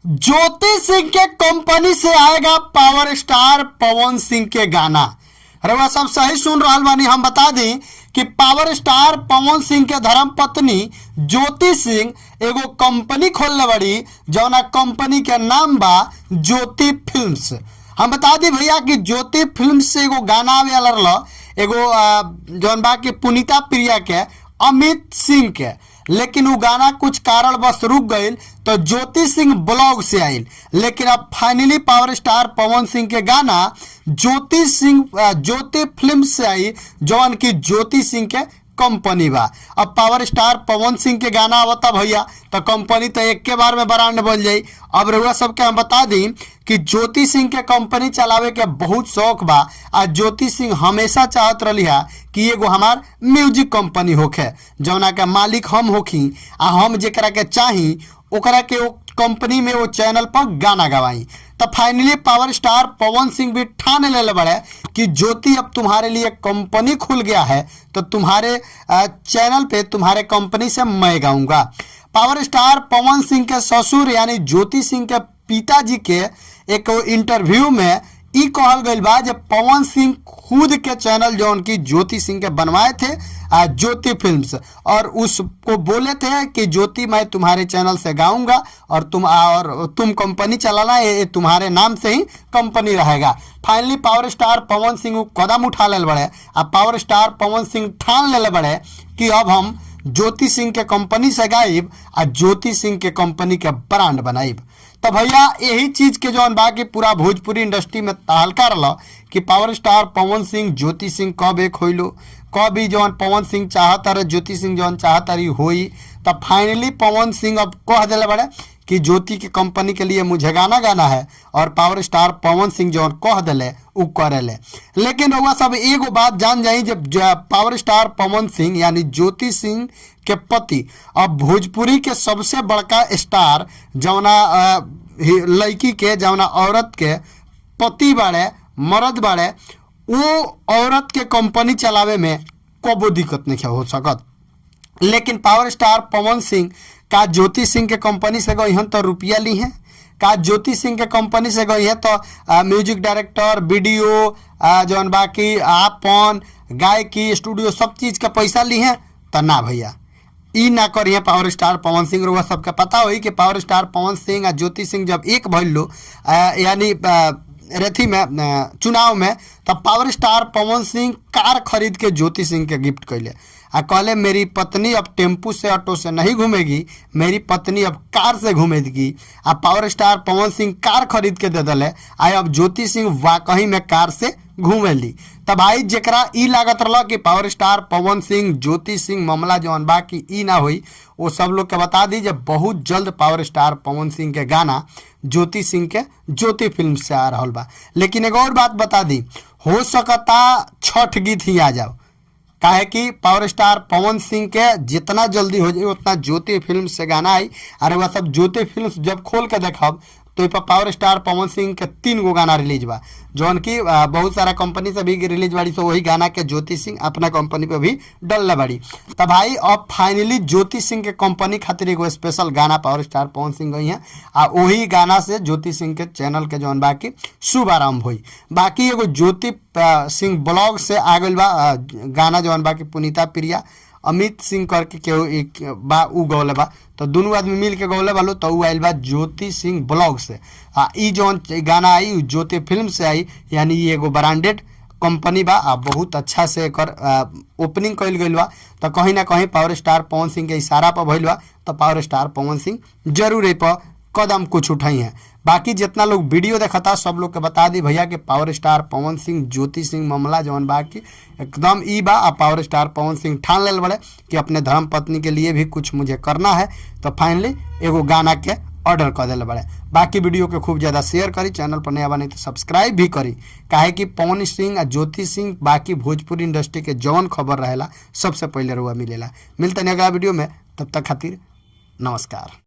ज्योति सिंह के कंपनी से आएगा पावर स्टार पवन सिंह के गाना। रउआ सब सही सुन रहल बानी। हम बता दी कि पावर स्टार पवन सिंह के धर्म पत्नी ज्योति सिंह एगो कंपनी खोलले बड़ी, जौना कंपनी के नाम बा ज्योति फिल्म्स। हम बता दी भैया कि ज्योति फिल्म्स से एगो गाना आवे वाला रहल, एगो जौन बा कि पुनीता प्रिया के, अमित सिंह के, लेकिन वो गाना कुछ कारणवश रुक गईल तो ज्योति सिंह ब्लॉग से आइल। लेकिन अब finally power star Pawan Singh के गाना ज्योति सिंह ज्योति फिल्म से आई, जौन की ज्योति सिंह के कंपनी बा। अब पावर स्टार पवन सिंह के गाना आवता भैया, तो कंपनी तो एक के बार में ब्रांड बन जाई। अब रउआ सबके हम बता दी कि ज्योति सिंह के कंपनी चलावे के बहुत शौक बा आ ज्योति सिंह हमेशा चाहत रही है कि एगो हमार म्यूजिक कंपनी होखे, जौना के मालिक हम होखी आ हम जेकरा के चाही ओकरा के वो कंपनी में वो चैनल पर गाना गवाई। तो finally power star Pawan Singh भी ठान ले बड़े कि ज्योति, अब तुम्हारे लिए कंपनी खुल गया है, तो तुम्हारे चैनल पे तुम्हारे कंपनी से मैं गाऊंगा। पावर स्टार पवन सिंह के ससुर यानी ज्योति सिंह के पिताजी के एक इंटरव्यू में ई कहल गइल बा जे पवन सिंह खुद के चैनल जो उनकी ज्योति सिंह के बनवाए थे ज्योति फिल्म्स और उसको बोले थे कि ज्योति, मैं तुम्हारे चैनल से गाऊंगा और तुम कंपनी चलाना, ये तुम्हारे नाम से ही कंपनी रहेगा। Finally power star Pawan Singh उ कदम उठा लेल बड़े आ पावर स्टार पवन सिंह ठान लेले बड़े कि अब हम ज्योति सिंह के कंपनी से गाइब आ ज्योति सिंह के कंपनी के ब्रांड बनाइब। तो भैया, यही चीज के जौन बा कि पूरा भोजपुरी इंडस्ट्री में तहलका रहा कि पावर स्टार पवन सिंह, ज्योति सिंह कब एक होइलो, कब ही जौन पवन सिंह चाहत रहे, ज्योति सिंह जौन चाहत रही होई। तो फाइनली पवन सिंह अब कह दिले बड़े कि ज्योति के कंपनी के लिए मुझे गाना गाना है और पावर स्टार पवन सिंह जौन कह दिले उ करेले। लेकिन रउआ सब एगो बात जान जाई, जब पावर स्टार पवन सिंह यानी ज्योति सिंह के पति अब भोजपुरी के सबसे बड़का स्टार जौना लड़की के, जौना औरत के पति बाड़े, मर्द बाड़े, वो औरत के कंपनी चलावे में कबो दिक्कत नहीं हो सकत। लेकिन पावर स्टार पवन सिंह का ज्योति सिंह के कंपनी से गई हन तो रुपया ली हैं? का ज्योति सिंह के कंपनी से गई है तो म्यूजिक डायरेक्टर, वीडियो, जौन बाकी आपन गायकी स्टूडियो, सब चीज़ का पैसा ली हैं? तो ना भैया, ई ना करिए पावर स्टार पवन सिंह। रउआ सबके पता होई कि पावर स्टार पवन सिंह आ ज्योति सिंह जब एक भइल लो यानी रेथी में चुनाव में, तब पावर स्टार पवन सिंह कार खरीद के ज्योति सिंह के गिफ्ट कैले आ कहले, "मेरी पत्नी अब टेम्पू से, ऑटो से नहीं घूमेगी, मेरी पत्नी अब कार से घूमेगी।" आ पावर स्टार पवन सिंह कार खरीद के दे दिले आ अब ज्योति सिंह वाकई में कार से घूमेली। तब भाई, जेकरा ई लागत रहा कि पावर स्टार पवन सिंह, ज्योति सिंह मामला जौन बा कि ई ना होई, वो सब लोग के बता दी जब बहुत जल्द पावर स्टार पवन सिंह के गाना ज्योति सिंह के ज्योति फिल्म से आ रहा बा। लेकिन एगो और बात बता दी, हो सकता छठ गीत ही आ जाओ, काहे कि पावर स्टार पवन सिंह के जितना जल्दी हो जाए उतना ज्योति फिल्म से गाना आई। अरे वह सब ज्योति फिल्म जब खोल के देखब तो पर पावर स्टार पवन सिंह के तीन गो गाना रिलीज बा, जौन की बहुत सारा कंपनी से भी रिलीज बाड़ी, सो वही गाना के ज्योति सिंह अपना कंपनी पे भी डलले बाड़ी। तो भाई, अब फाइनली ज्योति सिंह के कंपनी खातिर एगो स्पेशल गाना पावर स्टार पवन सिंह गई हैं आ वही गाना से ज्योति सिंह के चैनल के जौन बाकी शुभारंभ हुई। बाकी एगो ज्योति सिंह ब्लॉग से आ गइल बा गाना, जौन बाकी पुनीता प्रिया, अमित सिंह करके केहू एक बा, उ गौले बा। तो दुनू आदमी मिल के गौले बालो, तो उ आइल बा ज्योति सिंह ब्लॉग से आ ई जौन गाना आई उ ज्योति फिल्म से आई। यानी ई एगो ब्रांडेड कंपनी बा आ बहुत अच्छा से एकर ओपनिंग कइल गइल बा। तो कहीं ना कहीं पावर स्टार पवन सिंह के इशारा पर भइल बा, तो पावर स्टार पवन सिंह जरूर ए पर कदम कुछ उठाई हैं। बाकी जितना लोग वीडियो देखता, सब लोग के बता दी भैया कि पावर स्टार पवन सिंह, ज्योति सिंह मामला जौन बा कि एकदम ई बा आ पावर स्टार पवन सिंह ठान लेल बड़े कि अपने धर्म पत्नी के लिए भी कुछ मुझे करना है, तो फाइनली एगो गाना के ऑर्डर कर दिले बड़े। बाकी वीडियो के खूब ज़्यादा शेयर करी, चैनल पर नया बनी तो सब्सक्राइब भी करी, काहे कि पवन सिंह आ ज्योति सिंह, बाकी भोजपुरी इंडस्ट्री के जौन खबर रहेला, सबसे पहले रुआ मिलेला। मिलते हैं अगला वीडियो में, तब तक खातिर नमस्कार।